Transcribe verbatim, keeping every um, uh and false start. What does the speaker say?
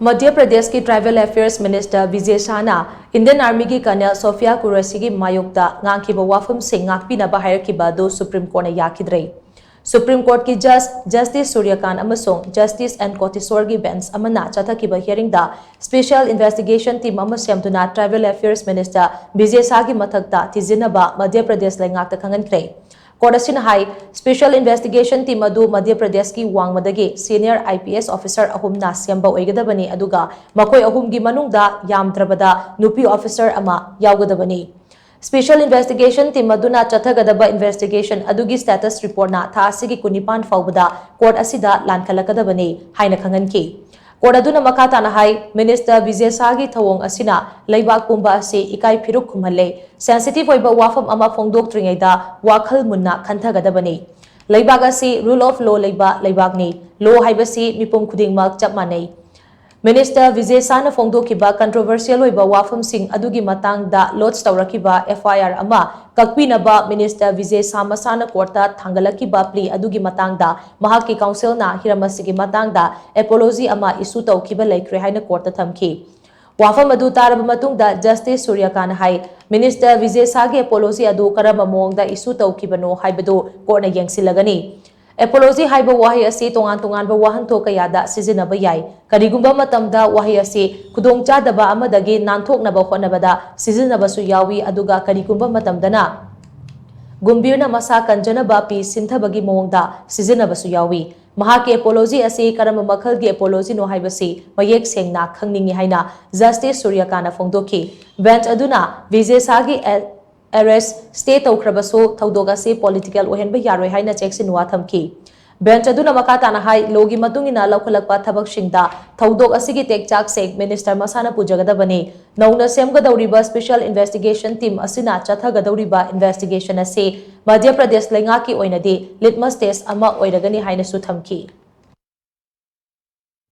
ꯃꯙ꯭ꯌ ꯄ꯭ꯔꯗꯦꯁꯀꯤ Tribal Affairs Minister Bijay ꯁꯥꯍꯅ Indian Armyꯒꯤ Colonel Sophia ꯀꯨꯔꯦꯁꯤꯒꯤ ꯃꯥꯌꯣꯛꯇ ꯉꯥꯡꯈꯤꯕ ꯋꯥꯐꯝꯁꯤꯡ ꯉꯥꯛꯄꯤꯅꯕ ꯍꯥꯏꯔꯛꯈꯤꯕ ꯑꯗꯨ Supreme Courtꯅ ꯌꯥꯈꯤꯗ꯭ꯔꯦ꯫ Supreme Courtꯀꯤ Judge Justice ꯁꯨꯔ꯭ꯌꯀꯥꯟ ꯑꯃꯁꯨꯡ Justice ꯑꯦꯟ ꯀꯣꯇꯤꯁꯣꯔꯒꯤ bench ꯑꯃꯅ ꯆꯠꯊꯈꯤꯕ hearingꯗ special investigation team ꯑꯃ ꯁꯦꯝꯗꯨꯅ Tribal Affairs Minister ꯕꯤꯖꯦ ꯁꯥꯍꯒꯤ ꯃꯊꯛꯇ ꯊꯤꯖꯤꯟꯅꯕ ꯃꯙ꯭ꯌ ꯄ꯭ꯔꯗꯦꯁ ꯂꯩꯉꯥꯛꯇ ꯈꯪꯍꯟꯈ꯭ꯔꯦ꯫ Court ꯑꯁꯤꯅ ꯍꯥꯏ, special investigation team ꯑꯗꯨ ꯃꯙ꯭ꯌ ꯄ꯭ꯔꯗꯦꯁꯀꯤ ꯋꯥꯡꯃꯗꯒꯤ senior I P S officer ꯑꯍꯨꯝꯅ ꯁꯦꯝꯕ ꯑꯣꯏꯒꯗꯕꯅꯤ, ꯑꯗꯨꯒ ꯃꯈꯣꯏ ꯑꯍꯨꯝꯒꯤ ꯃꯅꯨꯡꯗ ꯌꯥꯝꯗ꯭ꯔꯕꯗ ꯅꯨꯄꯤ officer ꯑꯃ ꯌꯥꯎꯒꯗꯕꯅꯤ꯫ Special investigation team ꯑꯗꯨꯅ ꯆꯠꯊꯒꯗꯕ investigation ꯑꯗꯨꯒꯤ status reportꯅ ꯊꯥ ꯑꯁꯤꯒꯤ ꯀꯨꯟꯅꯤꯄꯥꯟ ꯐꯥꯎꯕꯗ court ꯑꯁꯤꯗ ꯂꯥꯟꯈꯠꯂꯛꯀꯗꯕꯅꯤ ꯍꯥꯏꯅ ꯈꯪꯍꯟꯈꯤ꯫ Court ꯑꯗꯨꯅ ꯃꯈꯥ ꯇꯥꯅ ꯍꯥꯏ, Minister ꯕꯤꯖꯦ ꯁꯥꯍꯒꯤ ꯊꯧꯑꯣꯡ ꯑꯁꯤꯅ ꯂꯩꯕꯥꯛ ꯄꯨꯝꯕ ꯑꯁꯤ ꯏꯀꯥꯏ ꯐꯤꯔꯨꯛ ꯈꯨꯝꯍꯜꯂꯦ, sensitive ꯑꯣꯏꯕ ꯋꯥꯐꯝ ꯑꯃ ꯐꯣꯡꯗꯣꯛꯇ꯭ꯔꯤꯉꯩꯗ ꯋꯥꯈꯜ ꯃꯨꯟꯅ ꯈꯟꯊꯒꯗꯕꯅꯤ꯫ ꯂꯩꯕꯥꯛ ꯑꯁꯤ rule of law ꯂꯩꯕ ꯂꯩꯕꯥꯛꯅꯤ꯫ Law ꯍꯥꯏꯕꯁꯤ ꯃꯤꯄꯨꯝ ꯈꯨꯗꯤꯡꯃꯛ ꯆꯞ ꯃꯥꯟꯅꯩ꯫ Minister ꯕꯤꯖꯦ ꯁꯥꯍꯅ ꯐꯣꯡꯗꯣꯛꯈꯤꯕ controversial ꯑꯣꯏꯕ ꯋꯥꯐꯝꯁꯤꯡ ꯑꯗꯨꯒꯤ ꯃꯇꯥꯡꯗ lodge ꯇꯧꯔꯛꯈꯤꯕ F I R ꯑꯃ ꯀꯛꯄꯤꯅꯕ Minister ꯕꯤꯖꯦ ꯁꯥꯍ ꯃꯁꯥꯅ courtꯇ ꯊꯥꯡꯒꯠꯂꯛꯈꯤꯕ plea ꯑꯗꯨꯒꯤ ꯃꯇꯥꯡꯗ ꯃꯍꯥꯛꯀꯤ counselꯅ ꯍꯤꯔꯝ ꯑꯁꯤꯒꯤ ꯃꯇꯥꯡꯗ apology ꯑꯃ issue ꯇꯧꯈꯤꯕ ꯂꯩꯈ꯭ꯔꯦ ꯍꯥꯏꯅ courtꯇ ꯊꯝꯈꯤ꯫ ꯋꯥꯐꯝ ꯑꯗꯨ ꯇꯥꯔꯕ ꯃꯇꯨꯡꯗ Justice ꯁꯨꯔ꯭ꯌꯀꯥꯟ ꯍꯥꯏ, Minister ꯕꯤꯖꯦ ꯁꯥꯍꯒꯤ apology ꯑꯗꯨ ꯀꯔꯝꯕ ꯃꯑꯣꯡꯗ issue ꯇꯧꯈꯤꯕꯅꯣ ꯍꯥꯏꯕꯗꯨ courtꯅ ꯌꯦꯡꯁꯤꯜꯂꯒꯅꯤ꯫ Apology ꯍꯥꯏꯕ ꯋꯥꯍꯩ ꯑꯁꯤ ꯇꯣꯉꯥꯟ ꯇꯣꯉꯥꯟꯕ ꯋꯥꯍꯟꯊꯣꯛ ꯀꯌꯥꯗ ꯁꯤꯖꯤꯟꯅꯕ ꯌꯥꯏ꯫ ꯀꯔꯤꯒꯨꯝꯕ ꯃꯇꯝꯗ ꯋꯥꯍꯩ ꯑꯁꯤ ꯈꯨꯗꯣꯡꯆꯥꯗꯕ ꯑꯃꯗꯒꯤ ꯅꯥꯟꯊꯣꯛꯅꯕ ꯍꯣꯠꯅꯕꯗ ꯁꯤꯖꯤꯟꯅꯕꯁꯨ ꯌꯥꯎꯏ, ꯑꯗꯨꯒ ꯀꯔꯤꯒꯨꯝꯕ ꯃꯇꯝꯗꯅ ꯒꯨꯝꯚꯤꯔꯅ ꯃꯁꯥ ꯀꯟꯖꯅꯕ ꯄꯤ ꯁꯤꯟꯊꯕꯒꯤ ꯃꯑꯣꯡꯗ ꯁꯤꯖꯤꯟꯅꯕꯁꯨ ꯌꯥꯎꯏ꯫ ꯃꯍꯥꯛꯀꯤ apology ꯑꯁꯤ ꯀꯔꯝꯕ ꯃꯈꯜꯒꯤ apologyꯅꯣ ꯍꯥꯏꯕꯁꯤ ꯃꯌꯦꯛ ꯁꯦꯡꯅ ꯈꯪꯅꯤꯡꯏ ꯍꯥꯏꯅ Justice ꯁꯨꯔ꯭ꯌꯀꯥꯟꯅ ꯐꯣꯡꯗꯣꯛꯈꯤ꯫ Bench ꯑꯗꯨꯅ ꯕꯤꯖꯦ ꯁꯥꯍꯒꯤ ꯑꯦ-, arrest stay ꯇꯧꯈ꯭ꯔꯕꯁꯨ ꯊꯧꯗꯣꯛ ꯑꯁꯤ political ꯑꯣꯏꯍꯟꯕ ꯌꯥꯔꯣꯏ ꯍꯥꯏꯅ ꯆꯦꯛꯁꯤꯟꯋꯥ ꯊꯝꯈꯤ꯫ Bench ꯑꯗꯨꯅ ꯃꯈꯥ ꯇꯥꯅ ꯍꯥꯏ, lawꯒꯤ ꯃꯇꯨꯡ ꯏꯟꯅ ꯂꯧꯈꯠꯂꯛꯄ ꯊꯕꯛꯁꯤꯡꯗ ꯊꯧꯗꯣꯛ ꯑꯁꯤꯒꯤ ꯇꯦꯛꯆꯥꯛꯁꯤꯡ minister ꯃꯁꯥꯅ ꯄꯨꯖꯒꯗꯕꯅꯤ꯫ ꯅꯧꯅ ꯁꯦꯝꯒꯗꯧꯔꯤꯕ special investigation team ꯑꯁꯤꯅ ꯆꯠꯊꯒꯗꯧꯔꯤꯕ investigation ꯑꯁꯤ ꯃꯙ꯭ꯌ ꯄ꯭ꯔꯗꯦꯁ ꯂꯩꯉꯥꯛꯀꯤ ꯑꯣꯏꯅꯗꯤ litmus test ꯑꯃ ꯑꯣꯏꯔꯒꯅꯤ ꯍꯥꯏꯅꯁꯨ ꯊꯝꯈꯤ꯫